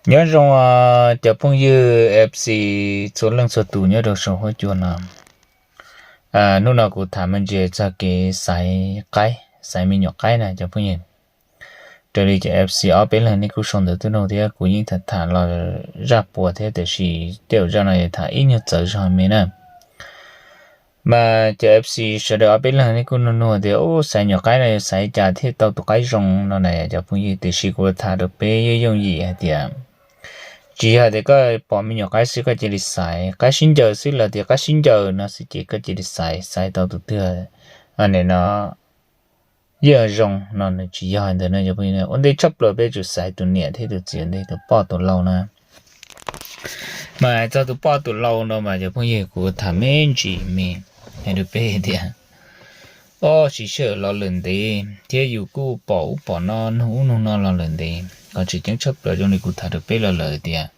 Nyob zoo cov phooj ywg F C txhua leej txhua tus nyob rau saum huab cua no. Hnub no kuv tham me ntsis txog kev xaiv qaib, xaiv me nyuam qaib na cov phooj ywg. Raws li cov F C ob peb leeg nej kuj sau ntawv tuaj nug thiab kuv yeej tham tham los zaj puas thiab tiam sis tej zaum zaj no yuav tham ib nyuag txawv zog me na. Mas cov F C sawv daws ob peb leeg nej kuj nug nug tias, u, xaiv nyuam qaib no yuav xaiv cas thiaj tau tus qaib zoo no na cov phooj ywg, tiam sis kuv tham rau peb yooj yooj yim hais tias tsis yog tias koj pom me nyuam qaib xwb koj cia li xaiv, qaib sib ncaws xwb los tias qaib sib ncaws no xwb ces koj cia li xaiv, xaiv tau tus twg no yeej zoo no nws tsis yog ntawd no cov phooj ywg. Ua ntej tshaj plaws peb tsum xaiv tus niam thiab tus txiv ua ntej, tus poj tus lau na. Mas txog tus poj tus lau no mas cov phooj ywg kuv tham me ntsis me hais rau peb tias, o, siv sij hawm los lawm ntev thiab yus kuj pom ub pom no nug ub nug no los lawm ntev, qhov tseem ceeb tshaj plaws zoo li kuv tham rau peb los lawm tias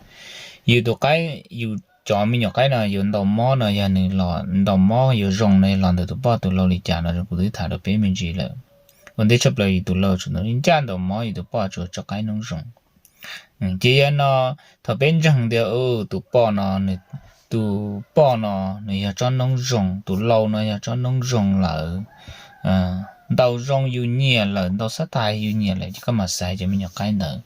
yus tus qaib, yus cov me nyuam qaib no yuav ntaus mob no yog nws los ntaus mob yuav zoo no los ntawm tus poj tus lau li cas no kuv twb tham rau peb me ntsis lawm. Ua ntej tshaj plaws yus tus lau tsuas ncaj ntaus mob, yus tus poj tsuas tso qaib noob zoo. Ces yog no thaum peb ntseeg tias tus poj no, tus poj no nws yog tsob noob zoo, tus lau no yog tsob noob zoo lawm, ntaus zoo yus nyiam lawm, ntaus xab tais yus nyiam lawm ces koj mam xaiv cov me nyuam qaib ntawd.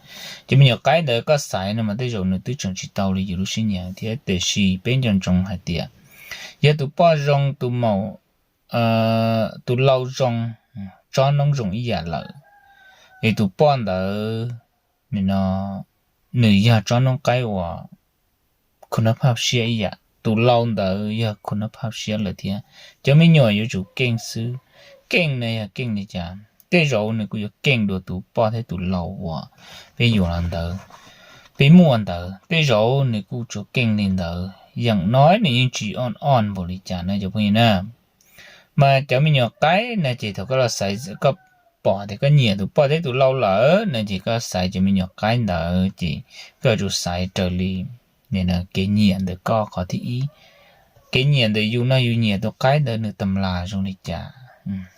Cov me nyuam qaib ntawd koj xaiv no mas tej zaum nws twb tseem tsis tau li yus lub siab nyiam thiab tiam sis peb nco ntsoov hais tias yog tus poj zoo, tus maum, tus lau zoo, tsob noob zoo ib yam lawm, es tus poj ntawd nws yog tsob noob qaib uas khun nab phaj siab ib yam, tus lau ntawd yog khun nab phaj siab lawm thiab. Cov me nyuam yuav tsum keej xwb. Keej no yog keej li cas? Tej zaum nws kuj yuav keej dua tus poj thiab tus lau uas peb yuav los ntawd, peb muaj ntawd, tej zaum nws kuj tsuas keej li ntawd, yeem no nws yeej tsis o o npaum li cas na cov phooj ywg na. Mas cov me nyuam qaib no ces thaum koj los xaiv, koj pom tias koj nyiam tus poj thiab tus lau lawm no ces koj xaiv cov me nyuam qaib ntawd ces koj yuav tsum xaiv raws li kev nyiam ntawm koj qhov thib ib. Kev nyiam ntawm yus no yus nyiam tus qaib ntawd nws tam las zoo li cas,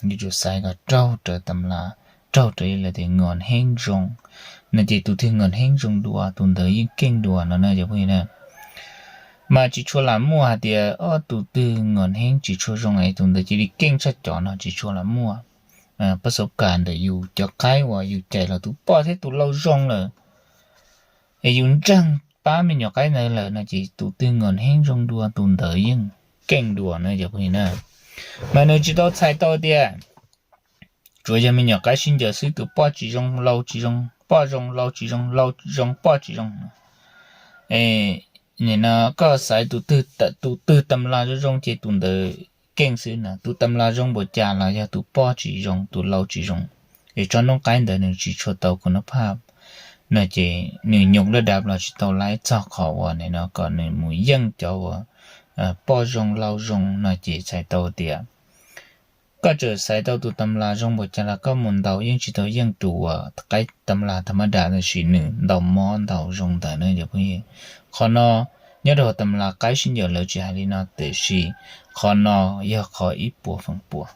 yuav tsum xaiv kom raug raws tam las, raug raws li lawv tias ngos heeb zoo no ces tus twg ngos heeb zoo dua tus ntawd yeej keej dua no na cov phooj ywg na. Mas tsis tshua lam muaj hais tias ob tus twg ngos heeb tsis tshua zoo es tus ntawd cia li keej tshaj cov no tsis tshua lam muaj. Pab xauv kam ntawm yus cov qaib uas yus cais los tus poj thiab tus lau zoo lawm es yus ntseeg pab me nyuam qaib ntawd lawm no ces tus twg ngos heeb zoo dua tus ntawd yeej keej dua na cov phooj ywg na. Mas nws tsis tau txhais tau tias tsuas yog me nyuam qaib sib ncaws xwb tus poj tsis zoo lau tsis zoo, poj zoo lau tsis zoo, lau zoo poj tsis zoo. Nim no koj xaiv tus twg tam las zoo zoo ces tus ntawd keej xwb na. Tus tam las zoo npaum cas los yog tus poj tsis zoo tus lau tsis zoo es tsob noob qaib ntawd nws tsis tshua tau khun nab phaj no ces nws nyuj laj dav los tsis tau laib txog qhov uas nim no kom nws mus yeej cov uas poj zoo lau zoo no ces txhais tau tias koj txawm xaiv tau tus tam las zoo npaum cas los koj mus ntaus yeej tsis tau yeej tus uas qaib tam las tham mab dam tam sim nws ntaus mob ntaus zoo ntawd na cov phooj ywg. Qhov no nyob rau tam las qaib sib ncaws lawv tsis hais li no tiam sis qhov no yog qhov ib puas feem pua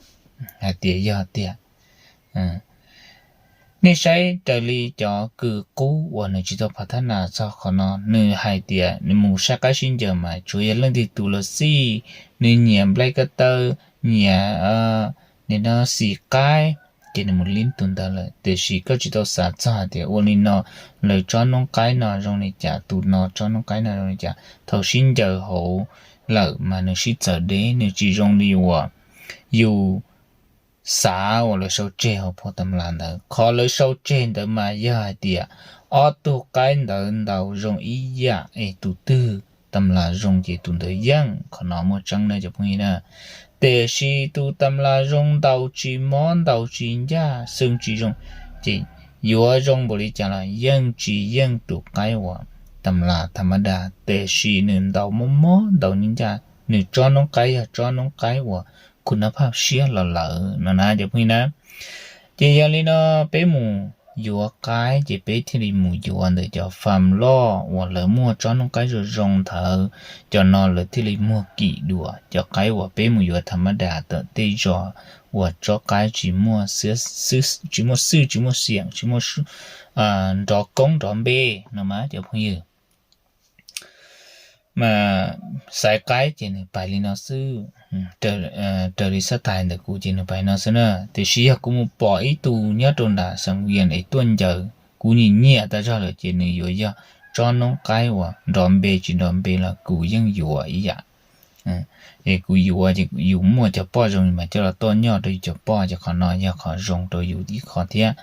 hais tias yog tiag. Nej saib raws li cov kws qub uas nws tsis tau phav thab nas txog qhov no nws hais tias nws mus saib qaib sib ncaws mas tsuas yog leej twg tus los xij, nws nyiam nplai ko taw, nyiam nim no xim qaib ces nws mus lib tus ntawd lawm tiam sis koj tsis tau xav txog hais tias ua li no lawv tsob noob qaib no zoo li cas, tus no tsob noob qaib no zoo li cas. Thaum sib ncaws hauv lawm mas nws sib txawv deb, nws tsis zoo li uas yus xav uas lawv sau tseg hauv phau tam las ntawd. Qhov lawv sau tseg ntawd mas yog hais tias ob tug qaib ntawd ntaus zoo ib yam es tus twg tam las zoo ces tus ntawd yeej. Qhov no muaj tseeb na cov phooj ywg na. Tiam sis tus tam las zoo ntaus tsis mob ntaus tsis ncaj xwb tsis zoo ces yuav zoo npaum li cas los yeej tsis yeej tus qaib uas tam las tham mab dam tiam sis nws ntaus mob mob ntaus ncaj ncaj, nws tsob noob qaib yog tsob noob qaib uas khun nab phaj siab los lawm no na cov phooj ywg na. Ces yog li no peb mus yuav qaib ces peb thiaj li mus yuav ntawm cov fam loj uas lawv muaj tsob noob qaib zoo zoo ntawd, cov no lawv thiaj li muag kim dua. Cov qaib uas peb mus yuav tham ma das tom tej zos uas tsob qaib tsis muaj xwb, tsis muaj xiam, tsis muaj nrov koob nrov npe no mas cov phooj ywg. Mas xaiv qaib ces nws pais li no xwb. Raws li xab tais ntawm kuv ces nws pais no xwb na, tiam sis yog kuv mus pom ib tug nyob rau nram Xeev Vias es tuaj ncaws kuv nyiam nyiam tas zog lawm ces nws yuav yog tsob noob qaib uas nrov npe tsis nrov npe los kuv yeej yuav ib yam. Es kuv yuav ces yus muaj cov poj zoo mas coj los tuaj nyoj rau yus cov poj, ces qhov no yog qhov zoo rau yus ib qho thiab.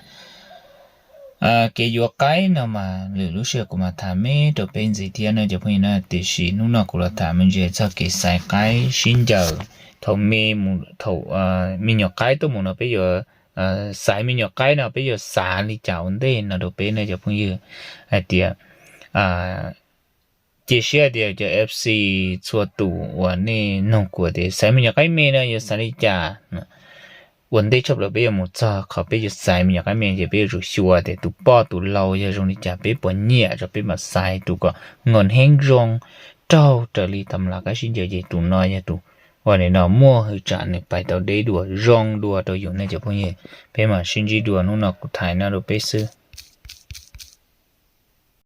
Kev yuav qaib no mas lwm lub sij hawm kuv mam tham me rau peb ntxiv thiab na cov phooj ywg na, tiam sis hnub no kuv los tham me ntsis txog kev xaiv qaib sib ncaws. Thaum me, thaum me nyuam qaib tuaj mus no peb yuav xaiv me nyuam qaib no peb yuav xav li cas ua ntej no rau peb ne cov phooj ywg hais tias cia siab tias cov F C txhua tus uas nej noog kuv tias xaiv me nyuam qaib me no yuav xaiv li cas. Ua ntej tshaj plaws peb yuav mus txog qhov peb yuav xaiv me nyuam qaib me ces peb yuav tsum xyuas tias tus poj tus lau yog zoo li cas, peb puas nyiam, peb mam xaiv tus kom nkauj heev zoo raug raws li tam laj qaib sib ncaws ces tus no yog tus uas nim no muaj hwj tsam nws pais tau deb dua zoo dua rau yus ne cov phooj ywg. Peb mam sib ntsib dua, hnub no kuv tham no rau peb xwb.